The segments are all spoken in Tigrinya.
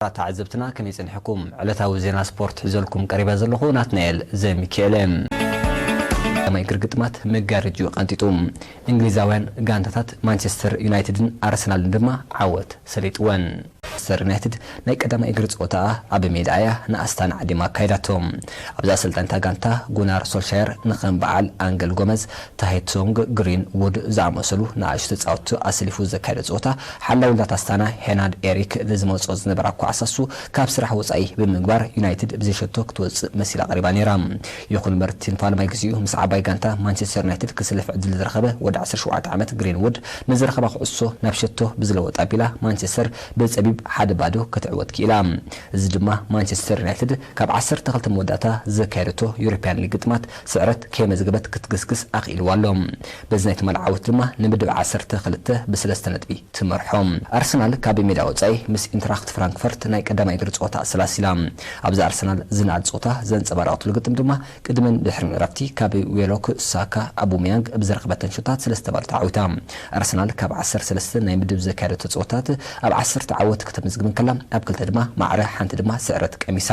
ክቡራት ተዓዘብትና ከመይ ጸኒሕኩም? ዕለታዊ ዜና ስፖርት ሒዘልኩም ቀሪበ ዘለኹ ናትናኤል ዘሚካኤል። ቀዳማይ እግሪ ግጥማት መጋረጅኡ ቀንጢጡ። እንግሊዛውያን ጋንታታት ማንቸስተር ዩናይትድን ኣርሰናልን ድማ ዓወት ሰሊጥወን። ማንቸስተር ዩናይትድ ናይ ቀዳማይ እግሪ ጸወታኣ ኣብ ሜዳኣ እያ ንኣስታና ዓዲማ ኣካይዳቶ። ኣብዛ ኣሰልጣኒት እታ ጋንታ ጉናር ሶልሻየር ንከም በዓል ኣንገል ጎመዝ፣ ታሄት ሶንግ፣ ግሪን ውድ ዝኣመሰሉ ንኣሽቱ ተጻወትቲ ኣሰሊፉ ዘካየዶ ጸወታ፣ ሓላዊ ላታ ኣስታና ሄናድ ኤሪክ ንዝመጾ ዝነበራ ኳዕሳሱ ካብ ስራሕ ወጻኢ ብምግባር ዩናይትድ ብዘይ ሸቶ ክትወጽእ መሲላ ቀሪባ ነይራ። ይኹን እምበር እቲ ንፋልማይ ግዜኡ ምስ ዓባይ ጋንታ ማንቸስተር ዩናይትድ ክስለፍ ዕድል ዝረኸበ ወዲ ዓሰርተ ሸውዓተ ዓመት ግሪን ውድ ንዝረኸባ ኩዕሶ ናብ ሸቶ ብዝለወጣ ኣቢላ ማንቸስተር ብጸቢብ ሓደ ባዶ ክትዕወት ክኢላ። እዚ ድማ ማንቸስተር ዩናይትድ ካብ ዓሰርተ ክልተ መወዳእታ ዘካየደቶ ዩሮፕያን ሊግ ግጥማት ስዕረት ከየመዝገበት ክትግስግስ ኣኽኢልዋ ኣሎ። በዚ ናይ ትማሊ ዓወት ድማ ንምድብ ዓሰርተ ክልተ ብሰለስተ ነጥቢ ትመርሖ። ኣርሰናል ካብ ሜዳ ወጻኢ ምስ ኢንትራክት ፍራንክፈርት ናይ ቀዳማይ እግሪ ጸወታ ኣሰላሲላ። ኣብዚ ኣርሰናል ዝነኣድ ጸወታ ዘንጸባረቐትሉ ግጥም ድማ ቅድምን ድሕርን ዕረፍቲ ካብ ዌሎክ፣ ሳካ፣ ኣቡመያንግ ብዝረኸበተን ሹታት ሰለስተ ባዶ ተዓዊታ። ኣርሰናል ካብ ዓሰርተ ሰለስተ ናይ ምድብ ዘካየደቶ ጸወታት ኣብ ዓሰርተ ዓወት ከተመዝግብ እንከላ፣ ኣብ ክልተ ድማ ማዕረ፣ ሓንቲ ድማ ስዕረት ቀሚሳ።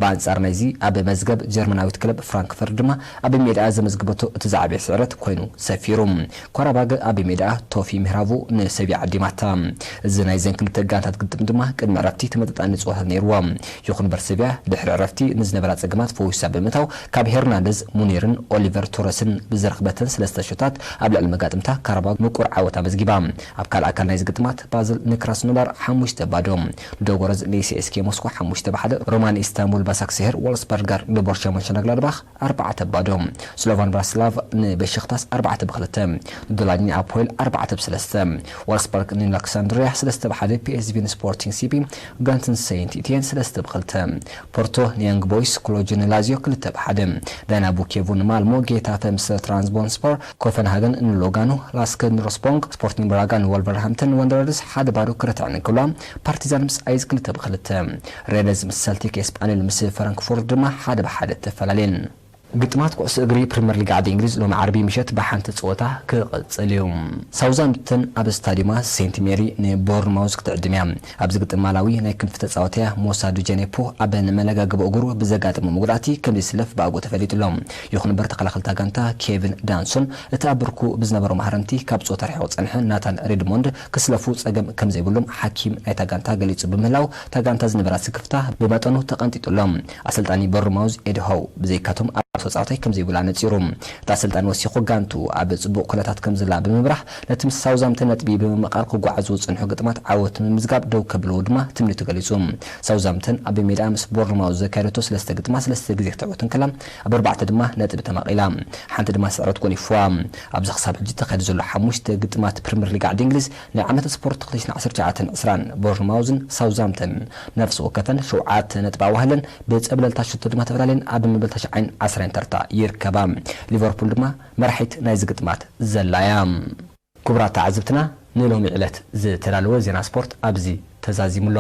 ብኣንጻር ናይዚ ኣብ መዝገብ ጀርመናዊት ክለብ ፍራንክፈርት ድማ ኣብ ሜዳኣ ዘመዝግበቶ እቲ ዝዓበየ ስዕረት ኮይኑ ሰፊሩ። ኳራባግ ኣብ ሜዳኣ ቶፊ ምህራቡ ንሰብያ ዓዲማታ። እዚ ናይዘን ክልተ ጋንታት ግጥም ድማ ቅድሚ ዕረፍቲ ተመጣጣኒ ጸወታ ነይርዎ። ይኹን እምበር ሰብያ ድሕሪ ዕረፍቲ ንዝነበራ ጸገማት ፈዊሳ ብምእታው ካብ ሄርናንደዝ፣ ሙኒርን ኦሊቨር ቶረስን ብዝረኽበተን ሰለስተ ሹታት ኣብ ልዕሊ መጋጥምታ ካራባግ ምቁር ዓወት ኣመዝጊባ። ኣብ ካልእ ኣካል ናይዚ ግጥማት ባዝል ንክራስኖዳር ሓሙሽተ ባዶ፣ ሉዶጎረዝ ንሲኤስኬ ሞስኮ ሓሙሽተ ብሓደ፣ ሮማን ኢስታንቡል ባሳክሴሄር ዎልስበርገር ንቦርሻ ሞንሸንግላድባኽ ኣርባዕተ ባዶ፣ ስሎቫን ብራስላቭ ንበሸክታስ ኣርባዕተ ብክልተ፣ ዶላኒ ኣፖኤል ኣርባዕተ ብሰለስተ፣ ዋልስበርግ ንኣሌክሳንድሪያ ሰለስተ ብሓደ፣ ፒኤስቪ ንስፖርቲንግ ሲፒ ጋንትን ሴንት ኢቲየን ሰለስተ ብክልተ፣ ፖርቶ ንያንግ ቦይስ፣ ኮሎጅ ንላዚዮ ክልተ ብሓደ፣ ዳይናቡኬቮ ንማልሞ፣ ጌታፈ ምስ ትራንስቦንስፖር፣ ኮፈንሃገን ንሎጋኑ፣ ላስክ ንሮስቦንግ፣ ስፖርቲንግ ብራጋ ንወልቨርሃምፕተን ወንደረርስ ሓደ ባዶ ክረትዐን እንከሎ፣ ፓርቲዛን ምስ ኣይዝ ክልተ ብክልተ፣ ሬደዝ ምስ ሰልቲክ፣ ኤስጳኒዮል ምስ ፍራንክፎርት ድማ ሓደ ብሓደ ተፈላለየን። ግጥማት ኩዕሶ እግሪ ፕሪምየር ሊግ ዓዲ እንግሊዝ ሎሚ ዓርቢ ምሸት ብሓንቲ ጸወታ ክቕጽል እዩ። ሳውዛምፕተን ኣብ ስታዲየማ ሴንት ሜሪ ንቦርንማውዝ ክትዕድም እያ። ኣብዚ ግጥም ማላዊ ናይ ክንፊ ተጻዋትያ ሞሳ ዱጀኔፖ ኣብ ንመለጋገቢ እግሩ ብዘጋጠሞ መጉዳእቲ ከም ዘይስለፍ ብኣግኡ ተፈሊጡ ኣሎ። ይኹን እምበር ተኸላኸልታ ጋንታ ኬቪን ዳንሶን እቲ ኣብ ብርኩ ብዝነበሮ ማህረምቲ ካብ ጸወታ ርሒቑ ጸንሐ ናታን ሬድሞንድ ክስለፉ ጸገም ከም ዘይብሎም ሓኪም ናይታ ጋንታ ገሊጹ ብምህላው እታ ጋንታ ዝነበራ ስክፍታ ብመጠኑ ተቐንጢጡ ኣሎ። ኣሰልጣኒ ቦርንማውዝ ኤዲ ሆው ብዘይካቶም ኣብ ተጻዋታይ ከም ዘይብሉ ኣነጺሩ። እቲ ኣሰልጣኒ ወሲኹ ጋንቱ ኣብ ጽቡቕ ኩነታት ከም ዘላ ብምብራህ ነቲ ምስ ሳውዛምተን ነጥቢ ብምምቓል ክጓዓዙ ዝጸንሑ ግጥማት ዓወት ንምምዝጋብ ደው ከብልዎ ድማ ትምኒቱ ገሊጹ። ሳውዛምተን ኣብ ሜዳ ምስ ቦርንማውዝ ዘካየደቶ ሰለስተ ግጥማት ሰለስተ ግዜ ክትዕወት እንከላ ኣብ ኣርባዕተ ድማ ነጥቢ ተማቒላ። ሓንቲ ድማ ስዕረት ጎኒፍዋ። ኣብዚ ክሳብ ሕጂ ተኻይዱ ዘሎ ሓሙሽተ ግጥማት ፕሪምየር ሊግ ዓዲ እንግሊዝ ናይ ዓመተ ስፖርት ክልተ ሽሕን ዓሰርተ ትሽዓተን ዕስራን ቦርንማውዝን ሳውዛምተን ነፍሲ ወከፈን ሸውዓተ ነጥቢ ኣዋህለን ብጸብለልታ ሽቶ ድማ ተፈላለየን ኣብ መበል ተሽዓን ዓስራን ተርታ ይርከባ። ሊቨርፑል ድማ መራሒት ናይዚ ግጥማት ዘላ እያ። ክቡራት ተዓዘብትና ንሎሚ ዕለት ዝተዳለወ ዜና ስፖርት ኣብዚ ተዛዚሙ ኣሎ።